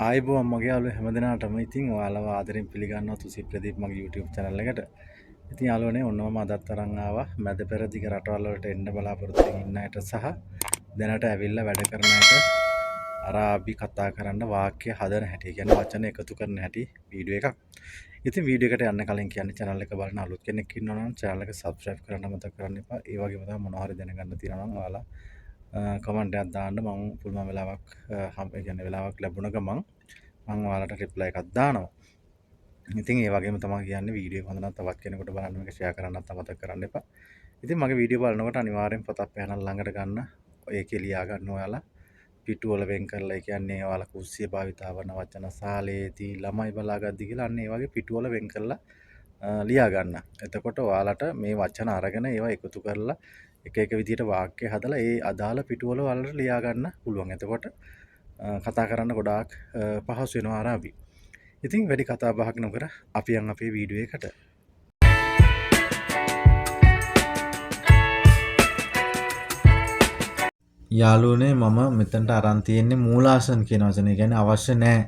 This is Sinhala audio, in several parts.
ආයුබෝවන් මගේ යාළුවෝ හැම දෙනාටම. ඉතින් ඔයාලව ආදරෙන් පිළිගන්නවා තුසි ප්‍රදීප් මගේ YouTube channel එකට. ඉතින් යාළුවනේ, ඔන්න මම අදත් අරන් ආවා මැද පෙරදිග රටවල් වලට එන්න බලාපොරොත්තු වෙන ඉන්න අයට සහ දැනට ඇවිල්ලා වැඩ කරන අයට අරාබි කතා කරන්න වාක්‍ය හදන හැටි, ඒ කියන්නේ වචන එකතු කරන හැටි වීඩියෝ එකක්. ඉතින් වීඩියෝ එකට යන්න කලින් කියන්නේ, channel එක බලන අලුත් කෙනෙක් ඉන්නවා නම් channel එක subscribe කරන්න අමතක කරන්න එපා. ඒ වගේම තමයි මොනවා හරි දැනගන්න තියෙනවා නම් ඔයාලා කමෙන්ට් එකක් දාන්න. මම පුළුවන් වෙලාවක් හම්, ඒ කියන්නේ වෙලාවක් ලැබුණ ගමන් මං ඔයාලට රිප්ලයි එකක් දානවා. ඉතින් ඒ වගේම තමයි කියන්නේ, වීඩියෝ එක හොඳ නම් තවත් කෙනෙකුට බලන්න මේක ෂෙයා කරන්නත් අමතක කරන්න එපා. ඉතින් මගේ වීඩියෝ බලනකොට අනිවාර්යෙන් පොතක් පෙනක් ළඟට ගන්න. ඒකේ ලියා ගන්න ඔයාලා පිටු වල වෙන් කරලා, ඒ කියන්නේ ඔයාලා කුස්සිය භාවිතා කරන වචන, සාලේදී ළමයි බලාගද්දි කියලා අන්න ඒ වගේ පිටු වල වෙන් කරලා ලියා ගන්න. එතකොට ඔයාලට මේ වචන අරගෙන ඒවා එකතු කරලා එක එක විදිහට වාක්‍ය හදලා ඒ අදාළ පිටු වල ඔයාලට ලියා ගන්න පුළුවන්. එතකොට කතා කරන්න ගොඩාක් පහසු වෙනවා අරාබි. ඉතින් වැඩි කතා බහක් නොකර අපි යන් අපේ වීඩියෝ එකට. යාළුවනේ, මම මෙතනට අරන් තියෙන්නේ මූලාසන කියන වචනේ. ඒ කියන්නේ අවශ්‍ය නැහැ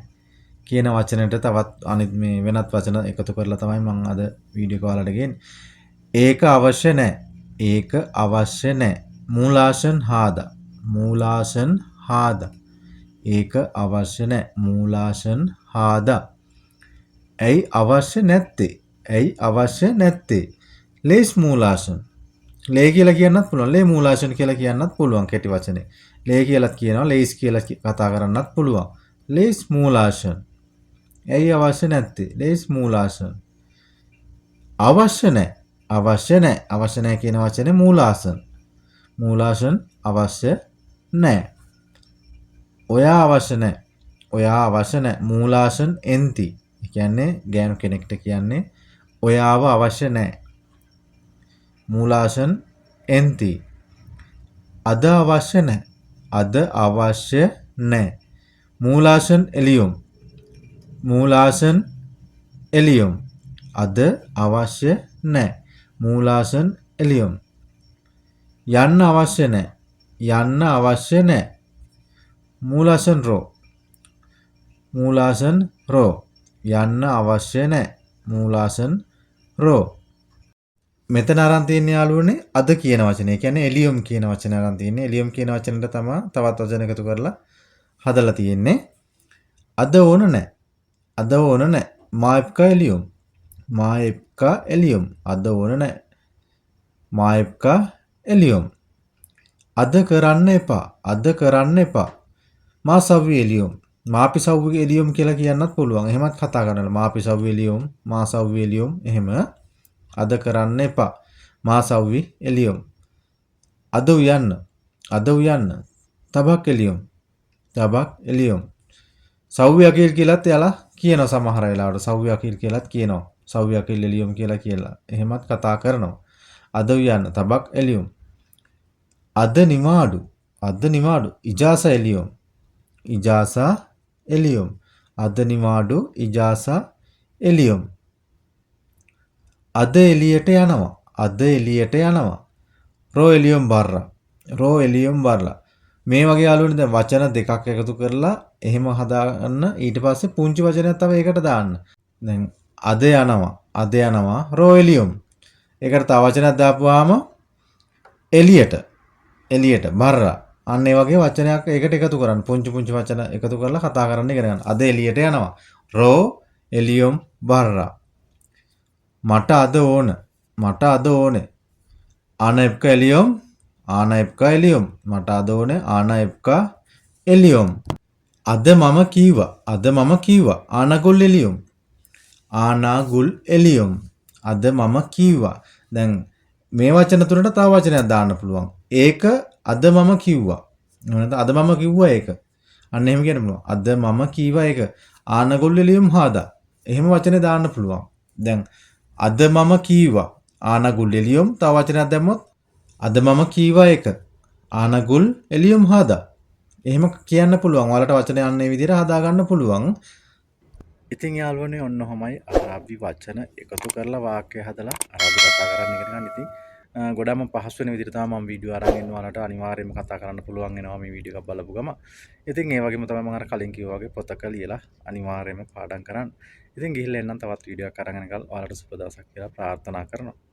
කියන වචනෙට තවත් අනිත් මේ වෙනත් වචන එකතු කරලා තමයි මම අද වීඩියෝ එක ඔයාලට ගේන්නේ. ඒක අවශ්‍ය නැහැ. ඒක අවශ්‍ය නැහැ. මූලාසන හාදා. මූලාසන හාදා. ඒක අවශ්‍ය නැහැ. මූලාසන හාදා. ඇයි අවශ්‍ය නැත්තේ? ඇයි අවශ්‍ය නැත්තේ? ලේස් මූලාසන. ලේ කියලා කියන්නත් පුළුවන්. ලේ මූලාසන කියලා කියන්නත් පුළුවන් කෙටි වචනේ. ලේ කියලාත් කියනවා, ලේස් කියලා කතා කරන්නත් පුළුවන්. ලේස් මූලාසන. ඇයි අවශ්‍ය නැත්තේ? ලේස් මූලාසන. අවශ්‍ය නැහැ. අවශ්‍ය නැහැ. අවශ්‍ය නැහැ කියන වචනේ මූලාසන. මූලාසන අවශ්‍ය නැහැ. ඔයා අවශ්‍ය නැහැ. ඔයා අවශ්‍ය නැහැ. මූලාසන එන්ති. ඒ කියන්නේ ගෑනු කෙනෙක්ට කියන්නේ ඔයාව අවශ්‍ය නැහැ. මූලාසන එන්ති. අද අවශ්‍ය නැහැ. අද අවශ්‍ය නැහැ. මූලාසන එලියුම්. මූලාසන එලියුම්. අද අවශ්‍ය නැහැ. මූලාසන එලියුම්. යන්න අවශ්‍ය නැහැ. යන්න අවශ්‍ය නැහැ. මූලාසන රෝ. මූලාසන රෝ. යන්න අවශ්‍ය නැහැ. මූලාසන රෝ. මෙතන අරන් තියෙන යාළුවනේ අද කියන වචනේ. ඒ කියන්නේ එලියුම් කියන වචනේ අරන් තියෙන්නේ. එලියුම් කියන වචනෙට තමයි තවත් වචන එකතු කරලා හදලා තියෙන්නේ. අද ඕන නැහැ. අද ඕන නැහැ. මාඑප්කා එලියුම්. මාඑප්කා එලියුම්. අද ඕන නැහැ. මාඑප්කා එලියුම්. අද කරන්න එපා. අද කරන්න එපා. මා සව්වි එලියුම්. මාපි සව්වි එලියුම් කියලා කියන්නත් පුළුවන්. එහෙමත් කතා කරනවා. මාපි සව්වි එලියුම්, මා සව්වි එලියුම් එහෙම. අද කරන්න එපා. මා සව්වි එලියුම්. අද උයන්න. අද උයන්න. තබක් එලියුම්. තබක් එලියුම්. සව්වි අකිල් කියලාත් එයාලා කියනවා සමහර වෙලාවට. සව්වි අකිල් කියලාත් කියනවා. සව්වි අකිල් එලියුම් කියලා කියලා. එහෙමත් කතා කරනවා. අද උයන්න. තබක් එලියුම්. අද නිවාඩු. අද නිවාඩු. ඉජාසා එලියුම්. ඉජාසා එලියුම්. අද නිවාඩු ඉජාසා එලියුම්. අද එළියට යනවා. අද එළියට යනවා. රෝ එලියුම් බර්රා. රෝ එලියුම් බර්රා. මේ වගේ යාළුවනේ, දැන් වචන දෙකක් එකතු කරලා එහෙම හදාගන්න. ඊට පස්සේ පුංචි වචනයක් තව ඒකට දාන්න. දැන් අද යනවා. අද යනවා රෝ එලියුම්. ඒකට තව වචනයක් දාපුවාම එළියට. එළියට බර්රා. අන්න ඒ වගේ වචනයක් ඒකට එකතු කරන්න. පුංචි පුංචි වචන එකතු කරලා කතා කරන්න ඉගෙන ගන්න. අද එළියට යනවා. රෝ එලියුම් බර්රා. මට අද ඕන. මට අද ඕනේ. ආන එප්ක එලියුම්. ආන එප්ක එලියුම්. මට අද ඕනේ ආන එප්ක එලියුම්. අද මම කීවා. අද මම කීවා. ආනගුල් එලියුම්. ආනාගුල් එලියුම්. අද මම කීවා. දැන් මේ වචන තුනට තව වචනයක් දාන්න පුළුවන්. ඒක අද මම කිව්වා. එහෙම නැත්නම් අද මම කිව්වා ඒක. අන්න එහෙම කියන්න පුළුවන්. අද මම කීවා ඒක. ආනගුල් එලියුම් හාදා. එහෙම වචනේ දාන්න පුළුවන්. දැන් අද මම කීවා ආනගුල් එලියුම්, තව වචනයක් දැම්මොත් අද මම කීවා ඒක. ආනගුල් එලියුම් හාදා. එහෙම කියන්න පුළුවන්. ඔයාලට වචන යන්නේ විදිහට හදාගන්න පුළුවන්. ඉතින් යාළුවනේ, ඔන්න ඔහොමයි අරාබි වචන එකතු කරලා වාක්‍ය හදලා අරාබි කතා කරන්න ඉගෙන ගන්න. ඉතින් ගොඩක්ම පහසු වෙන විදිහට තමයි මම වීඩියෝ අරන් එන්නේ. ඔයාලට අනිවාර්යයෙන්ම කතා කරන්න පුළුවන් වෙනවා මේ වීඩියෝ එකක් බලපු ගම. ඉතින් ඒ වගේම තමයි මම අර කලින් කිව්වා වගේ පොතක ලියලා අනිවාර්යයෙන්ම පාඩම් කරන්න. ඉතින් ගිහිල්ලා එන්නම් තවත් වීඩියෝ එකක් අරන් එනකල් ඔයාලට සුබ දවසක් කියලා ප්‍රාර්ථනා කරනවා.